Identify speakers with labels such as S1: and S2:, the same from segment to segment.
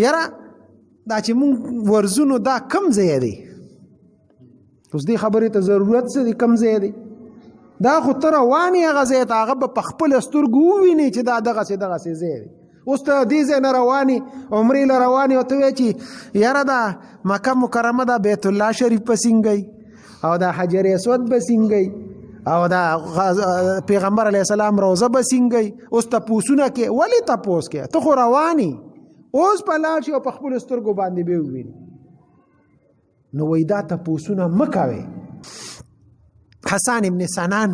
S1: یاره دا چې مونږ ورزونو دا کم ځای دی؟ اوس دې خبرې ته ضرورت څه دی؟ کم ځای دی؟ دا خو ته روان یې هغه ځای ته، هغه به په خپل سترګو ووینې چې دا دغسې دغسې ځای دی. اوس ته دې ځای نه روان یې، عمرې له روان یې، او ته وایې چې یاره دا مکه مکرمه دا بیت الله شریف په څنګه او دا حجر اسود به څنګه او دا پیغمبر علی السلام روزه به څنګه؟ اوس تپوسونه کې ولی تپوس کې؟ ته خو رواني، اوس په لاړ شي او په خپل سترګو باندې به وویني. نو وای دا تپوسونه مکوي. حسان ابن سنان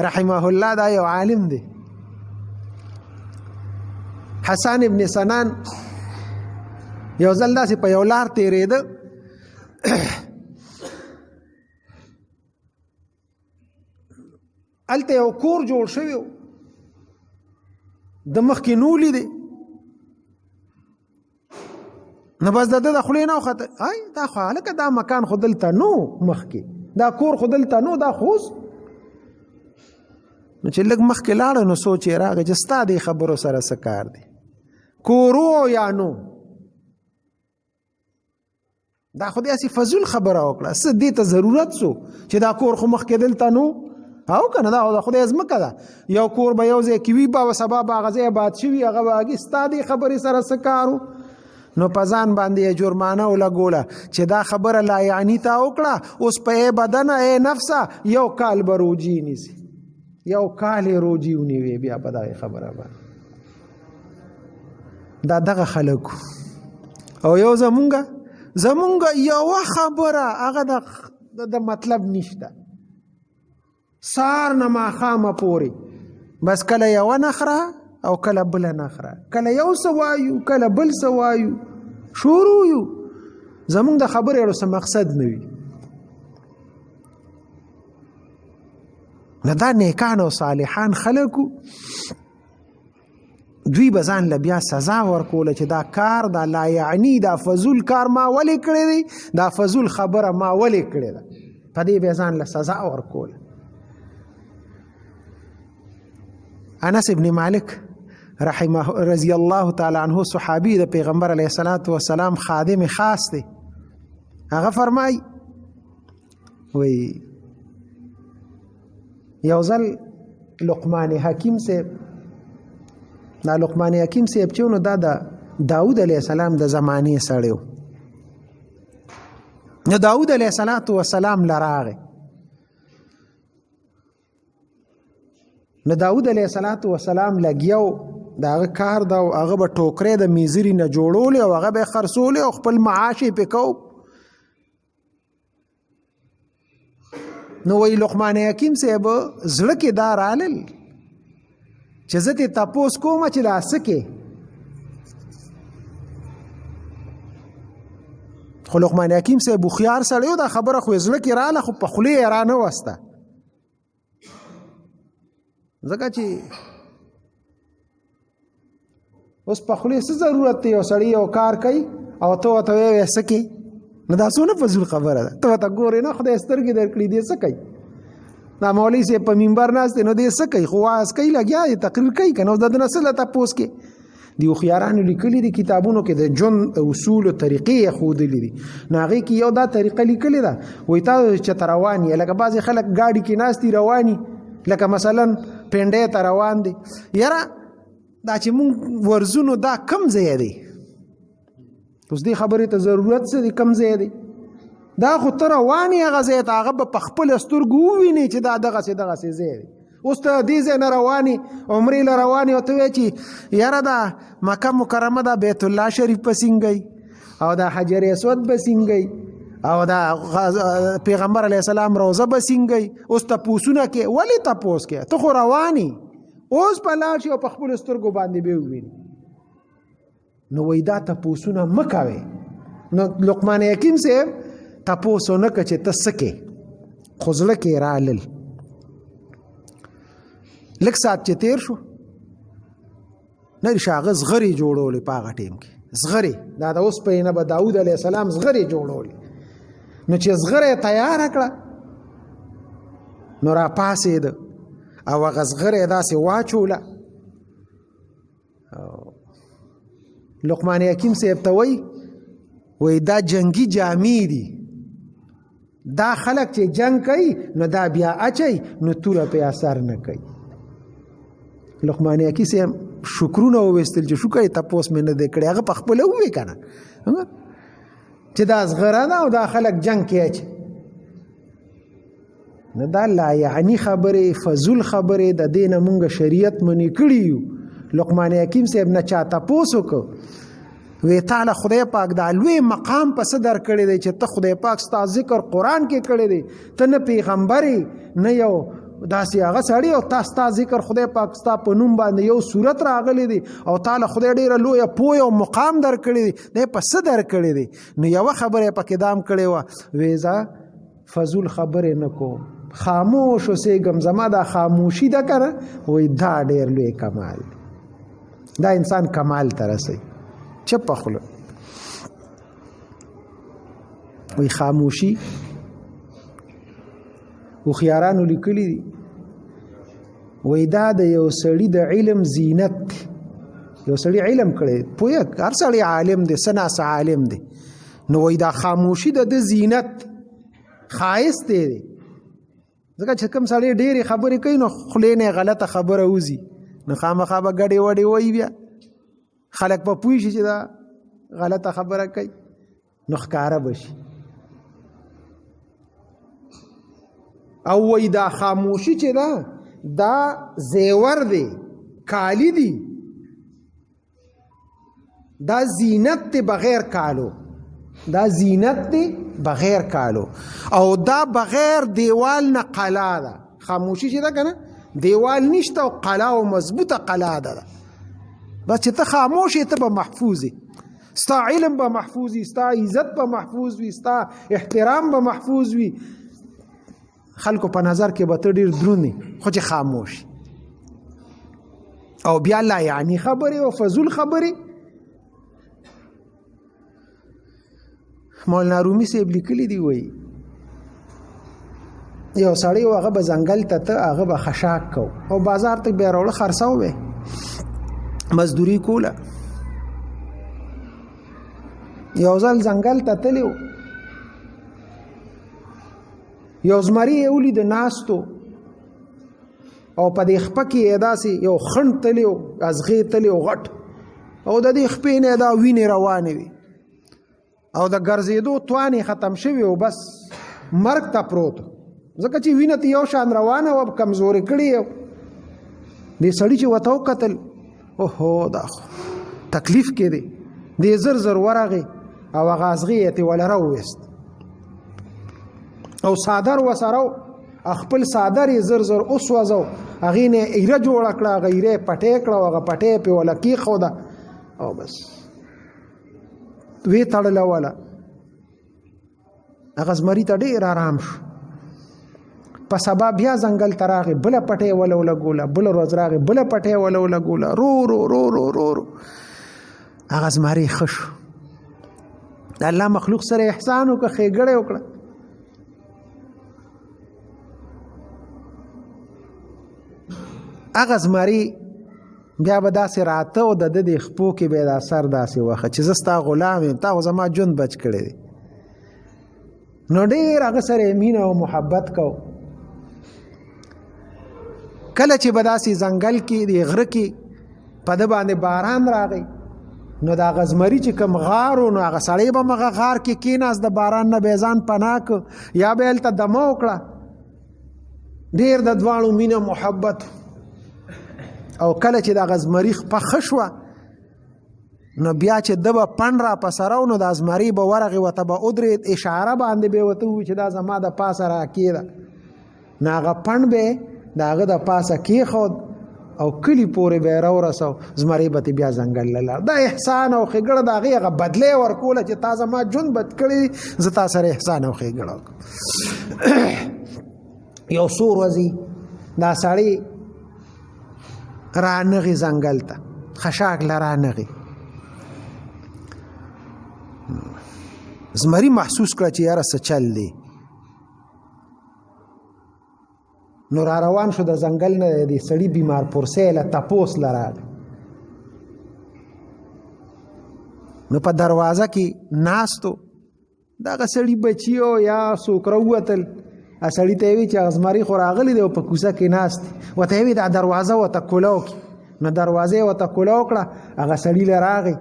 S1: رحمه الله دا یو عالم دی. حسان ابن سنان یو ځل داسې په یو لار تېرېده، هلته یو کور جوړ شوی د مخکې نو لیدی. نو بس د ده د خولې نه وخته، ای دا خو هلکه دا مکان خو دلته نو مخکې، دا کور خو دلته نو، دا خو اوس. نو چې لږ مخکې لاړه نو سوچ یې راغی چې ستا دې خبرو سره څه کار دی، کورو یا نو؟ دا خو داسې فضول خبره وکړه، څه دې ته ضرورت سو چې دا کور خو مخکې دلته نو او که نه؟ دا خو د خدای ځمکه ده، یو کور به یو ځای کې وي، به سبا به هغه ځای آباد شوي، هغه به هغې. ستا دې خبرې سره څه کار؟ نو په ځان باندې جرمانه ولګوله چې دا خبره لا یعنی تا وکړه، اوس په ای بدنه ای نفسه یو کال به روجي نیسي. یو کال یې روجي ونیوې بیا په دغې خبره باندې. دا دغه خلک او یو زمونږه یوه خبره هغه د مطلب نشته، سار نه ماښامه پورې بس کله یوه نخره او کله بله نخره، کله یو څه وایو کله بل څه وایو، شروع یو. زمونږ د خبرې اړو څه مقصد نه وي. نه دا نیکان او صالحان خلکو دوی به ځان له بیا سزا ورکوله چې دا کار، دا لا یعنی، دا فضول کار ما ولې کړی دی، دا فضول خبره ما ولې کړې ده. په دې به ځان له سزا ورکوله. انس ابن مالک رحمه رضی الله تعالی عنہ، صحابي، د پیغمبر علیه الصلاۃ والسلام خادم خاص دی، هغه فرمای وی یو ځل لقمان حکیم صاحب، دا لقمان حکیم صاحب چې نو دا د داود علیه السلام د زمانې سړی و، نو داود علیه السلام لراغه. نو داود علیه السلام لګیاو د هغه کار دا، او هغه به ټوکرې د میزري نه جوړولې او هغه به خرڅولې او خپل معاش یې پې کو. نو وی لقمان حکیم صاحب زړه کې دا رالل چې زه ته تپوس کوم چې دا څه کې. خو لقمان حکیم صاحب هوښیار سړی و، دا خبره خو یې زړه کې راله خو په خولې یې رانه وسته، ځکه چې اوس په خولې څه ضرورت دی؟ یو سړی یو کار کوي او ته ورته وایې څه کې، نو دا څونه فضول خبره ده. ته ورته ګورې نه، خدای سترګې درکړي دی څه کوي؟ دا مولوي صاحب په منبر ناست دی نو دی څه کوي؟ خو واعظ کوي، لګیا دی، تقریر کوي که نه؟ اوس د ده نه څه له تپوس کې دی؟ هوښیارانو لیکلي دي کتابونو کې، د ژوند اصول او طریقې یې ښودلي دي. نو هغې کې یو دا طریقه لیکلې ده، وایي تاسو چې ته روان یې، لکه بعضې خلک ګاډي کې ناست دي روان لکه مثلا پنډۍ ته روان دي، یاره دا چې مونږ ورزونو دا کم ځای دی؟ اوس دې خبرې ته ضرورت څه دی؟ کم ځای دی؟ دا خو ته روان یې هغه ځای ته، هغه به په خپل سترګو ووینې چې دا دغسې دغسې ځای دی. اوس ته دې ځای نه روان یې، عمرې له روان یې، او ته وایې چې یاره دا مکه مکرمه دا بیت الله شریف په څنګه او دا حجر اسود به څنګه او دا پیغمبر علیه السلام روزه به څنګه؟ اوس تپوسونه کې ولی تپوس کې؟ ته خو روان یې، اوس په لاړ شي او په خپل سترګو باندې به وویني. نو وای دا تپوسونه مه کوئ. نو لقمان حکیم صاحب تپوس نه که چې ته څه کې، خو زړه کې رالل. لږ ساعت چې تیر شو، نه رښه هغه زغرې جوړولې په هغه ټیم کې، زغرې دا د اوسپنې نه به داود علیه السلام زغرې جوړولې. نو چې زغره یې تیاره کړه نو راپاڅېده او هغه زغره یې داسې واچوله. لقمان حکیم صاحب ته وای، وای دا جنگي جامې دي، دا خلک چې جنگ کوي نو دا بیا اچي نو توره په اثر نه کوي. لقمان حکیم صاحب شکرونه وویستل چې شکر یې تپوس مې نه دی کړی، هغه په خپله ووی که نه چې دا زغره ده او دا خلک جنگ کې اچي. نه دا لا یعنی خبرې، فضول خبرې، د دې نه مونږ شریعت منې کړي یو. لقمان حکیم صاحب نه چا تپوس وکړ، وی تعالی خدای پاک دا لوی مقام په څه درکړی دی چې ته خدای پاک ستا ذکر قرآن کې کړی دی، ته نه پیغمبر یې نه یو داسې هغه سړی، او تا ستا ذکر خدای پاک ستا په نوم باندې یو صورت راغلی دی، او تا له خدای ډېره لویه پوهه او مقام درکړی دی، دی په څه درکړی دی؟ نو یوه خبره یې پکې دام کړې وه، وی زه فضول خبرې نه کوم، خاموش اوسېږم، زما دا خاموشي ده که نه، وایي دا ډېر لوی کمال دی، دا انسان کمال ته رسوي. چپه خوله وایي خاموشي. هوښیارانو لیکلي دي، وایي دا د یو سړي د علم زینت دی. یو سړي علم کړی، پوهه، هر سړی عالم دی، څه ناڅه عالم دی، نو وایي دا خاموشي د ده زینت ښایست دی. ځکه چې کوم سړی ډېرې خبرې کوي نو خولې نه یې غلطه خبره وځي، نو خامخا به ګډې وډې وایي، بیا خلک به پوه شي چې دا غلطه خبره کوي، نو ښکاره به شي. او وایي دا خاموشي چې ده دا زیور دی، کالی دی، دا زینت دی بغیر کالو، دا زینت دی بغیر کالو، او دا بغیر دیوال نه قلا ده. خاموشي چې ده که نه، دیوال نشته او قلا او مضبوطه قلا ده. بس چې ته خاموش یې ته به محفوظ یې، ستا علم به محفوظ وي، ستا عزت به محفوظ وي، ستا احترام به محفوظ وي، خلکو په نظر کې به ته ډېر دروند یې، خو چې خاموش. او بیا لا یعنی خبرې او فضول خبرې. مولانا رومي صاحب لیکلي دي، وایي یو سړی و، هغه به ځنګل ته ته، هغه به خشاک کو او بازار ته بیا راوړه، خرڅاو به، مزدوري کوله. یو ځل ځنګل ته تللی و، یو زمری یې ولید ناست و، او په دې خپه کې یې داسې یو خنډ تللی و، ازغې تللی و غټ، او د دې خپې نه دا وینې روانې وې، او د ګرځېدو توان یې ختم شوی و، بس مرګ ته پروت، ځکه چې وینه ته یو شان روانه وه، کمزورې کړې یې. دې سړي چې ورته وکتل، اوهو دا خو تکلیف کې دی، دې زر زر ورغی او هغه ازغې یې ترې وله راوویست، او څادر ورسره و، خپل څادر یې زر زر وسوځو، هغې نه یې ایره جوړه کړه، هغه ایره یې پټی کړه او هغه پټی یې پرې وله کېښوده، او بس ویې تړله وله. هغه زمري ته ډېر آرام شو. په سبا بیا ځنګل ته راغی، بله پټۍ وله ولګوله، بله ورځ راغی، بله پټۍ وله ولګوله، رو رو رو رو رو رو هغه زمری ښه شو. د الله مخلوق سره احسان وکړه، ښېګړه یې وکړه. هغه زمری بیا به داسې راته او د ده د خپو کې به یې دا سر داسې وخه چې زه ستا غلام یم، تا خو زما ژوند بچ کړی دی. نو ډېر هغه سره یې مینه او محبت کو. کله چې به داسې ځنګل کې د غره کې په ده باندې باران راغی، نو د هغه زمري چې کوم غار و، نو هغه سړی به هم هغه غار کې کېناست، د باران نه به یې ځان پناه کړ، یا به یې هلته دمه وکړه. ډېر د دواړو مینه محبت. او کله چې د هغه زمري خپه ښه شوه، نو بیا چې ده به پنډ را په سره و، نو دا زمری به ورغی ورته به ودرېد، اشاره باندې به یې ورته وویل چې دا زما د پاسه راکېده. نو هغه پنډ به د هغه د پاسه کېښود او کلي پورې به یې راورسو، زمری به ترې بیا ځنګل له لاړ. دا احسان او ښېګڼه د هغې هغه بدله یې ورکوله چې تا زما ژوند بچ کړی، زه تا سره احسان او ښېګڼه وکړم. یو څو ورځې دا سړی رانغی ځنګل ته، خشاک له رانغی. زمری محسوس کړه چې یاره څه چل دی، نو را روان شو د ځنګل نه، د سړي بیمار پرسۍ له تپوس له راغی. نو په دروازه کې ناستو، دغه سړي بچي او یا څوک راووتل، سړي ته یې وی چې هغه زمری خو راغلی دی او په کوڅه کې ناست دی. ورته یې وی دا دروازه ورته کولاو کړي. نو دروازه یې ورته کولاو کړه، هغه سړي له راغی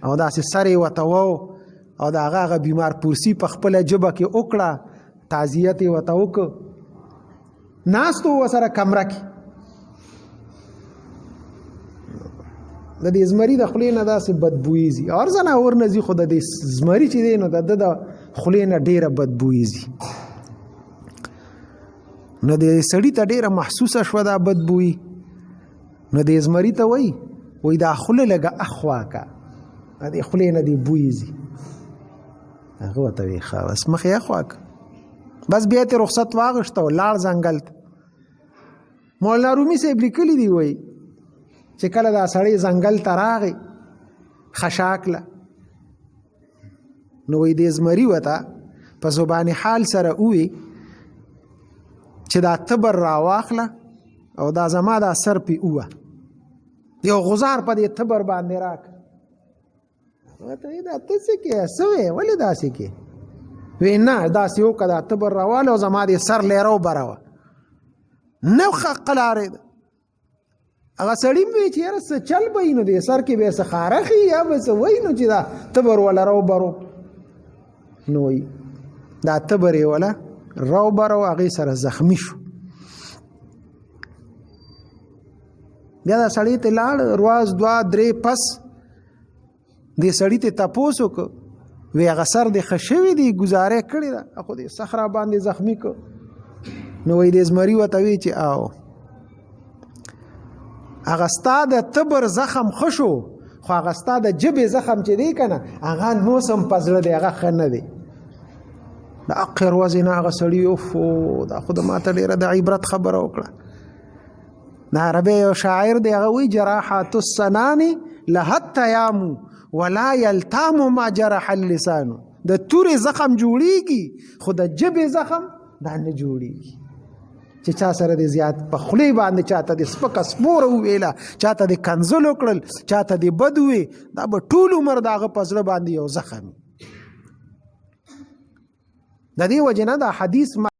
S1: او داسې سر یې ورته وو او د هغه هغه بیمار پرسي په خپله ژبه کې وکړه، تعزیت یې ورته وکړ. ناست و ورسره کمره کې. د دې زمری د خولې نه داسې بدبویي ځي، هر ځناور نه ځي، خو د دې زمري چې دی نو د ده د خولې نه ډېره بدبویي ځي. نو د سړي ته ډېره محسوسه شوه دا بدبویي. نو دې زمري ته وایي، وایي دا خوله لږه اخوا که، د دې خولې نه دې بوی ځي. هغه ورته وایي ښه بس مخ یې اخوا که. بس بیا ترې رخصت واغېسته او لاړ ځنګل ته. مولانا رومي صاحب لیکلي دي، وایي چې کله دا سړی ځنګل ته راغی خشاک له، نو وایي دې زمري ورته په زبان حال سره ووی چې دا تبر راواخله او دا زما دا سر پې ووه، یو غزار په دې تبر باندې راک. ورته وایي دا ته څه کې، څه وې، ولې داسې کې؟ وی نه داسې وکړه، دا تبر راواله او زما دې سر لیره وبروه. نه قلارې ده. هغه سړي وی چې یاره څه چل به وي، نو دې سر کې به څه خارښ یا به څه وایي، نو چې دا تبر وله راوبرو. نو وایي دا تبر یې وله راوبرو، هغې سره زخمی شو. بیا دا سړی ته لاړ، رواز دوه درې پس دې سړي ته تپوس وکړ، وی هغه سر دې ښه شوی دی، ګزاره کړې ده، خو دې سخت را باندې زخمی کړ. نو وایي دې زمري ورته وی چې آو هغه ستا د تبر زخم ښه شو، خو هغه ستا د ژبې زخم چې دی که نه، هغه نوس هم په زړه دی، هغه ښه نه دی. د اقر ورځې نه هغه سړي اوفو دا خو د ما ته ډېره د عبرت خبره وکړه. د عربی یو شاعر دی، هغه وایي جراحات السنان لها التیام ولا یلتام ما جرح اللسان. د تورې زخم جوړیږي خو د ژبې زخم دا نه جوړیږي. چې چا سره دې زیات په خولې باندې چاته دې سپکه سپوره وویله، چاته دې کنځل وکړل، چاته دې بد ووی، دا به ټول عمر د هغه په زړه باندې یو زخم. د دې وجې نه دا حدیث ما